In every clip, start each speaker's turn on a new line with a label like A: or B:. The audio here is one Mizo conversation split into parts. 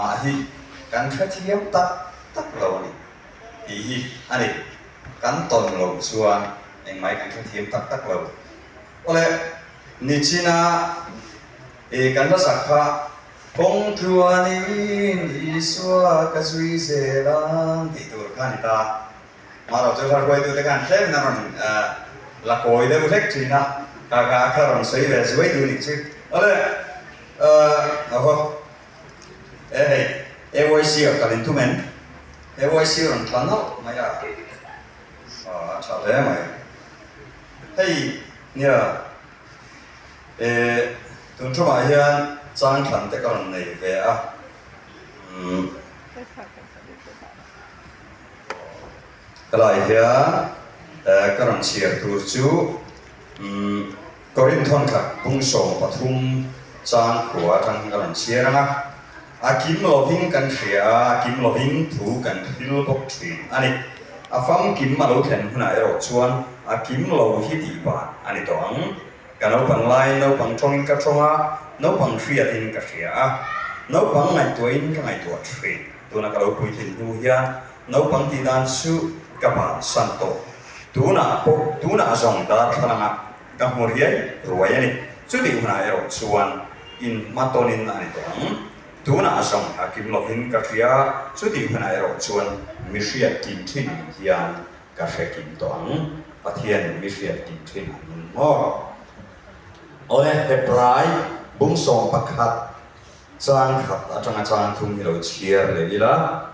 A: Engmah hi kan hrethiam tak tak lo a ni tih hi a ni. Kan tawn loh chuan engmah hi kan hrethiam tak tak lo. Awle, nichina i kan hmasak kha kawng tluanin Isua ka zui zel ang tih tur kha a ni ta. Mahro chu hla hruaitute khan tlemin a rawn la kawi deuh hlek thin a, ka ka kha rawn sawi ve zuai duh nih chu. Awle, aw e hei AYC ah kal in tum em? AYC rawn tla nawlh mai a, a tha hle mai. Hei nia e tun thumah hian chang thlan te ka rawn nei ve a, umm. Helai hian ka rawn chhiar tur chu Korinth thawnkhat bung 13 chang khua atang ka rawn chhiar ang a, a kim lovin kan hria a, a kim lovin thu kan hril bawk thin a ni. A famkim a lo thlen hunah erawh chuan a kim lo hi tih ban a ni tawh ang. Ka naupang laiin naupang tawngin ka tawng a, naupang hriatin ka hria a, naupang ngaihtuahin ka ngaihtuah thin. Tuna ka lo puitlin hnu hian naupang tih dan chu ka bansan tawh. Tunah pawh tunah zawng darthlalangah ka hmu riai ruai a ni. Chutih hunah erawh chuan inhmatawnin a ni tawh ang. Tunah zawng a kim lovin ka hria, chutih hunah erawh chuan mi hriat kim thin ang hian ka hre kim tawh ang. Pathianin mi hriat kim thin angin maw? Awle, Hebrai bung 11. Chang khat atanga chang thum hi lo chhiar leh ila,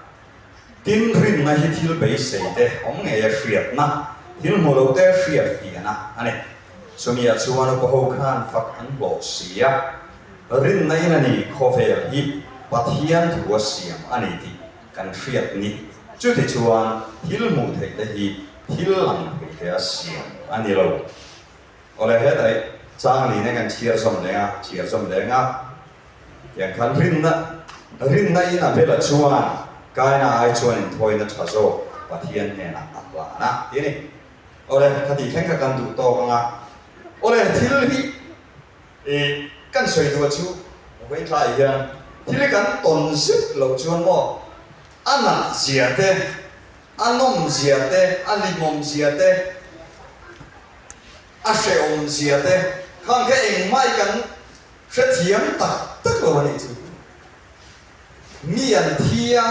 A: tin rinna hi thil beisei te awm ngei a hriatna, thil hmu lo te hriat fiahna a ni. Chumi ah chuan upa ho khan fak an hlawh si a, rinna in a ni khawvel hi Pathian thu a siam a ni tih kan hriat ni. Chuti chuan thil hmuh theih te hi thil lang thei te a siam a ni lo. Awle hetai chang lin e kan chhiar zawm leng a, chhiar zawm leng a, tiang khan rinna rinna in a bela chuan kaina ai chuan inthawina tha zawk Pathian hnenah a hlan a ti a ni. Awle ka tih thleng kha kan duh tawk ang a, awle thil hi i kan sawi duh a chu vawitlai hian thil hi kan tawn zet loh chuan maw a nat zia te, a nawm zia te, a limawm zia te, A hrehawm zia te khan kha engmah i kan hrethiam tak tak lo a nih chu. Mi an thi a,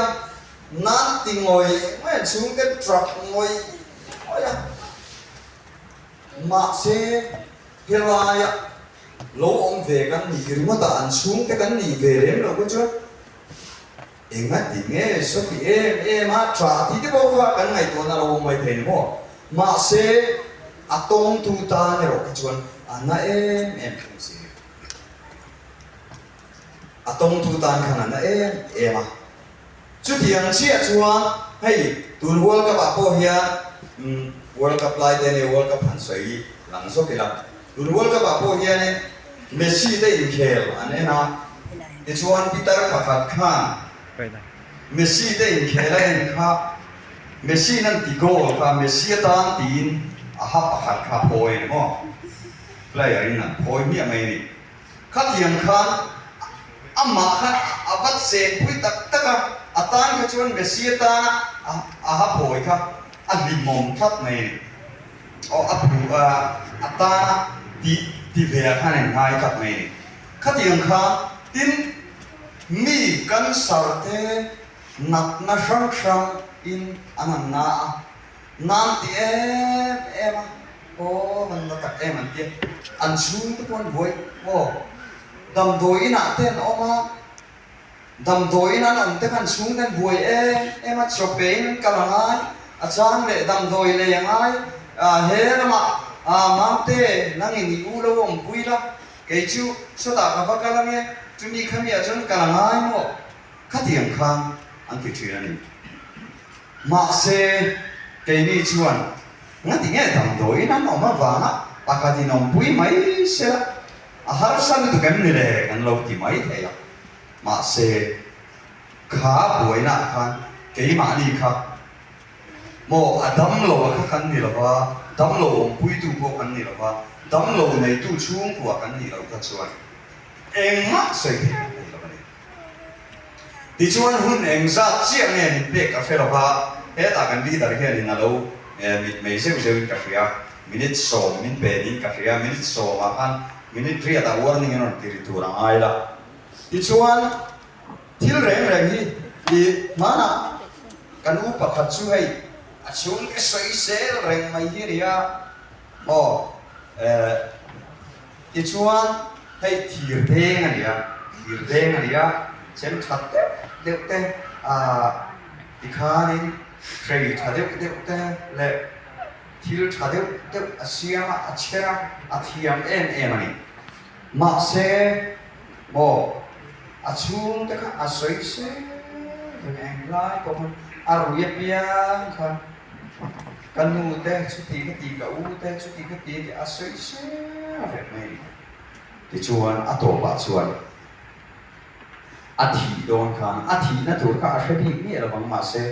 A: nan ti ngawih ngawih an chhungte truck ngawih ngawih a. Mahse helaia lo awm ve kan nih ringawt a, an chhungte kan nih ve lem lo kha chuan Enga ti nge sawti em em a tha tih te pawh kha kan ngaihtuahna lo awm mai thei ni maw? Mahse, a tawngtu tan erawh kha chuan a na em em thung si. A tawngtu tan khan a na em em a. Chutiang chiah chuan hei tun World Cup ah pawh hian umm World Cup lai te ania World Cup han sawi lang zawk ila. Tun World Cup ah pawh hianin Messi te inkhel an en a, tichuan pitar pakhat khan Messi te inkhel a en kha Messi in an ti goal kha Messi atan tiin a ha pakhat kha a phawi a ni maw? Player in an phawi hmiah mai a ni. Khatiang khan amah khan a va chenpui tak tak a, a tan kha chuan Messi atana a ha phawi kha a hlimawm tlat mai a ni. Aw a phu a, a tana ti ti ve ah khan in ngai tlat mai a ni. Khatiang kha tin mi cancer te natna hrang hrang in an han na a, nan ti em em a, aw van la tak em an tia, an chhung te pawh an buai aw damdawi inah te an awm a, Damdawiin an awm te khan chhung ten buai em em a, chaw pein an kal a ngai, a chang leh damdawi lei a ngai, he lamah Mamte nangin i u lo awmpui la, kei chu sawtah ka va kal ange, chumi khamiah chuan kal a ngai maw? Khatiang khan an ti thin a ni. Mahse, keini chuan ngati nge damdawiin an awm avanga pakhatin awmpui mai sela, A harsa lutuk em ni le kan lo ti mai thei a, mahse kha buainaah khan keimahni kha maw a damlo a kha kan ni lo va, damlo awmpuitu pawh kan ni lo va, damlo neitu chhungkua kan nih loh kha chuan engmah sawi theih kan nei lo a ni. Tichuan hun engzat chiah nge min pek ka hre lo va, hetah kan leader hianin a lo mitmei zeuh zeuhin ka hria, minute sawm min pe niin ka hria, minute sawmah khan minute riatah warning an rawn ti ri tur a ngai la. Tichuan thil reng reng hi i hmanah kan u pakhat chu hei a chhungte sawi sel reng mai hi a ni a, aw eh. Tichuan, hei thir deng a ni a, thir deng a ni a, chem tha deuh deuh te ah tikhanin hrei tha deuh deuh te leh thil tha deuh deuh a siam a, a chher a, a thiam em em a ni. Mahse, maw, a chhung te kha a sawi sel reng englai pawh khan a rui apiang khan Ka nu te chuti ka ti, ka u te chuti ka ti tih a sawi sel reng mai a ni. Tichuan a tawpah chuan a thih dawn khan a thihna tur kha a hre bik miah lo vang mahse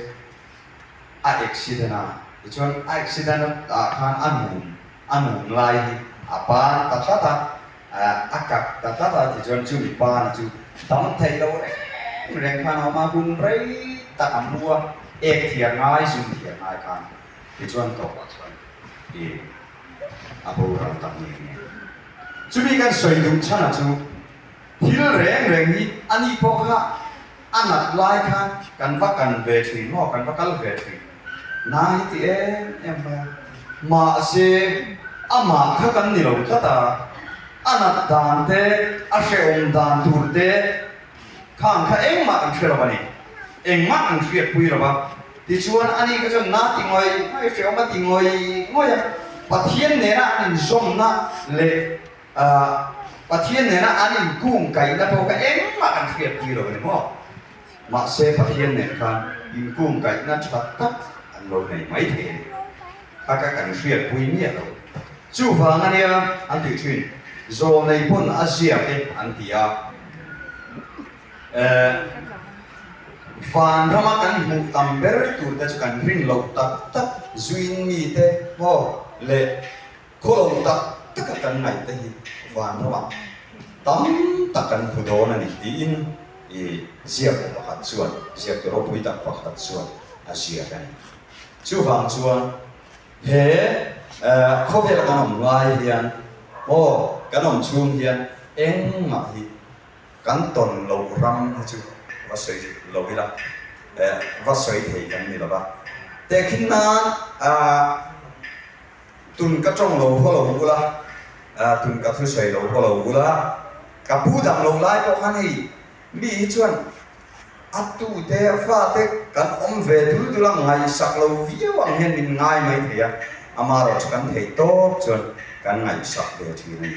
A: a accident a, tichuan a accident ah khan a num a num lai hi a pan ta tlat a, a kak ta tlat a, tichuan chumi pana chu dam theih lo reng reng khan a awm a, hun rei tak a mu a, ek thiar ngai, zum thiar ngai khan tichuan tawpah chuan i a boral tak nge nge. Chumi kan sawi duh chhanah chu thil reng reng hi a nih pawh kha A nat lai khan kan va kan ve thin maw, kan va kal ve thin. Na hi ti em em mai a. Mahse, amah kha kan ni lo tlat a, a nat dan te, a hrehawm dan tur te khan kha engmah kan hre lo a ni. Engmah kan hriatpui lo va. Tichuan, ani kha chuan na ti ngawih ngawih, hrehawm a ti ngawih ngawih a. Pathian nena an inzawmna leh Pathian nena an inkung kaihna pawh kha engmah an hriatpui lo a ni maw? Mahse Pathian nen khan inkung kaihna tha tak an lo nei mai thei a ni. Kha kha kan hriatpui miah lo. Chuvang a nia an tih thin, Zawlnei pawn a ziak e an ti a. Vanrama kan hmuh tam ber tur te chu kan rin loh tak tak zuin mite maw leh Khawlo tak taka kan ngaih te hi vanramah tam tak kan hmu dawn a ni tiin i ziaktu pakhat chuan, ziaktu ropui tak pakhat chuan a ziak a ni. Chuvang chuan he khawvela kan awm lai hian aw kan awm chhung hian engmah hi kan tawn loh ram hi chu va sawi lo ila, va sawi thei kan ni lo va. Tehkhin nan Tun ka tawng lo haw lo ula, tun ka thusawi lo haw lo ula, ka pu dang lo lai pawh khan hei mi hi chuan a tute a fate kan awm ve dul dul a, ngaihsak lo viau ang hian min ngai mai thei a, amaherawh chu kan theih tawp chuan kan ngaihsak ve thin a ni.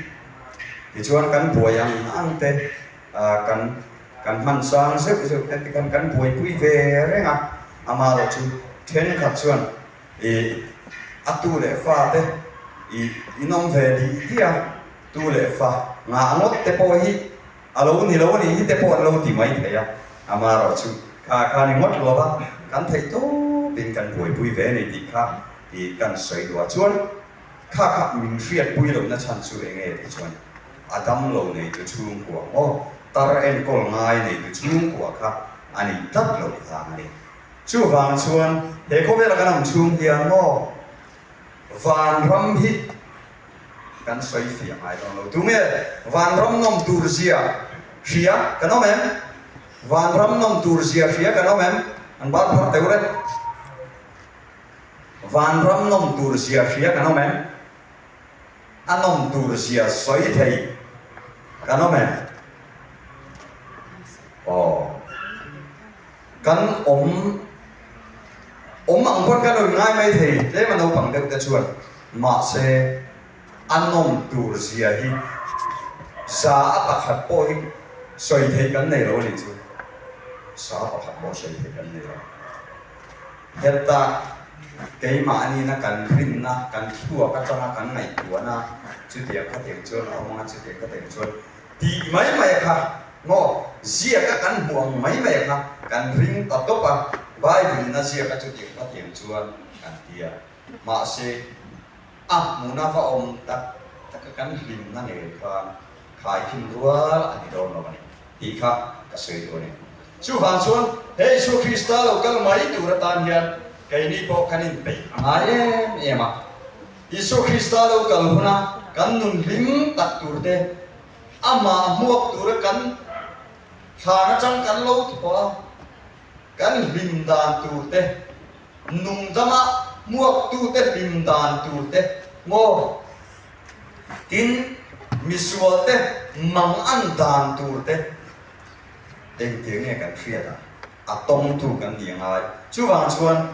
A: Tichuan kan buai ang ang te kan kan hman sang zeuh zeuh te tikhan kan buaipui ve reng a, amaherawh chu thenkhat chuan I a tu leh fa te i in awm ve dih dih a, tu leh fa ngah ngawt te pawh hi a lo ni lo a nih hi te pawh an lo ti mai thei a, amaherawh chu kha kha ni ngawt lo va, kan theih tawpin kan buaipui ve a ni tih kha i kan sawi duh a, chuan kha kha min hriatpui lohna chhan chu eng nge tih chuan a dam lo neitu chhungkua maw tar enkawl ngai neitu chhungkua kha a nih tlat loh vang a ni. Chuvang chuan he khawvela kan awm chhung hian maw vanram hi kan sawi fiah ngai dawn lo. Tunge vanram nawm tur zia hria kan awm em? Vanram nawm tur zia hria kan awm em? An bar phar teuh reng. Vanram nawm tur zia hria kan awm em? A nawm tur zia sawi thei kan awm em? Aw. Kan awm awm ang pawn kan rawn ngai mai thei tlem a naupang deuh te chuan mahse a nawm tur zia hi za a pakhat pawh hi sawi theih kan nei lo a nih chu za pakhat pawh sawi theih kan nei lo. Heta keimahni na kan rinna kan thluak atanga kan ngaihtuahna chutiang khatiang chuan a awm anga chutiang khatiang chuan Tih mai mai a kha maw? Ziaka kan hmuh ang mai mai a kha kan ring ta tawp a, Bible in a ziak a chutiang khatiang chuan kan ti a. Mahse, a hmuna va awm tak tak a kan hlimna nen khan khaikhin rual a ni dawn lo a ni tih kha ka sawi duh a ni. Chuvang chuan he Isua Krista lo kal mai tur atan hian keini pawh kan inpeih a ngai em em a. Isua Krista lo kal huna kan nun hlim tak tur te, amah hmuak tura kan thlan atang kan lo thawh a, kan hlim dan tur te, nungdama hmuaktute hlim dan tur te maw? Tin, misualte mang an dan tur te engtir nge kan hriat a, a tawngtu kan ni angai. Chuvang chuan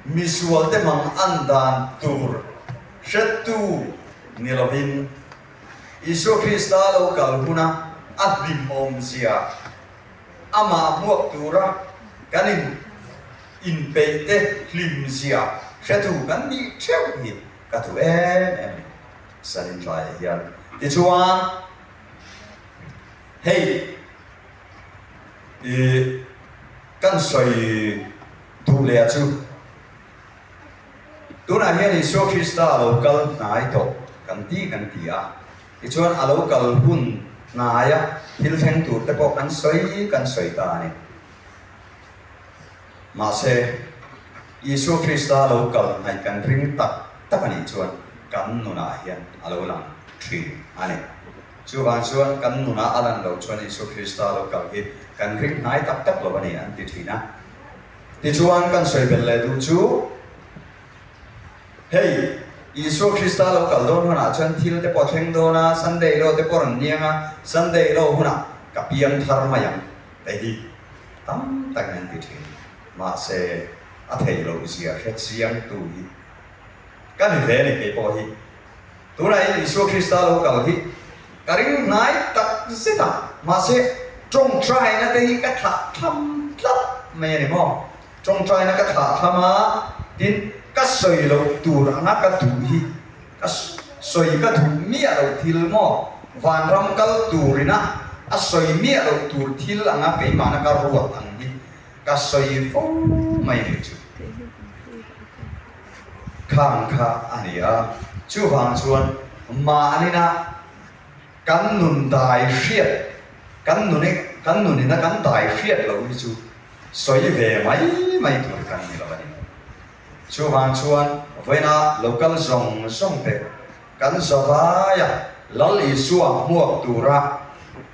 A: misualte mang an dan tur hretu ni lovin Isua Krista lo kal huna a hlimawmzia amah hmuak tura kan in inpeihte hlimzia hretu kan nih theuh hi ka duh em em a ni Sanin tlaiah hian. Tichuan hei i kan sawi duh leh a chu tunah hian Isua Krista a lo kal hnai tawh kan ti kan ti a, tichuan a lo kal hun hnaia thil thleng tur te pawh kan sawi kan sawi ta a ni. Mahse, Isua Krista lo kal hnaih kan ring tak tak a nih chuan kan nunah hian a lo lang thin a ni. Chuvang chuan kan nunah a lan loh chuan Isua Krista lo kal hi kan ring hnai tak tak lo a ni an ti thin a. Tichuan kan sawi belh leh duh chu, hei Isua Krista lo kal dawn hunah chuan thil te pawh a thleng dawn a, Sunday law te pawh a rawn niang a, Sunday law hunah ka piang thar mai ang te hi. Tam takin an ti thin. Mahse, a thei loh zia hre chiangtu hi ka ni ve a ni kei pawh hi. Tunah hian Isua Krista lo kal hi ka ring hnai tak zet a, mahse tawngtaina te hi ka thlah thlam tlat mai a ni maw? Tawngtaina ka thlah thlam a, tin ka sawi loh tur anga ka duh hi Ka sawi ka duh miah loh thil maw? Vanram kal turina a sawi miah loh tur thil anga keimahna ka ruat ang hi ka sawi fo mai nih chu. Khang kha a ni a, chuvang chuan mahnina kan nun dai hriat, kan nun kan nunina kan dai hriat loh hi chu sawi ve mai mai tur kan ni lo a ni. Chuvang chuan vawiina local zawng zawng te kan zavaia Lal Isua hmuak tura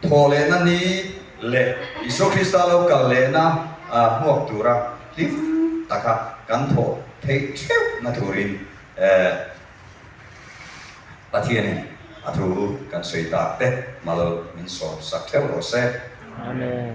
A: thawh lehna ni leh Isua Krista lo kal lehna hmuak tura hlim taka kan thawh theih theuhna turin Pathianin a thu kan sawi tak te mal min sawm sak theuh rawh se.
B: Amen.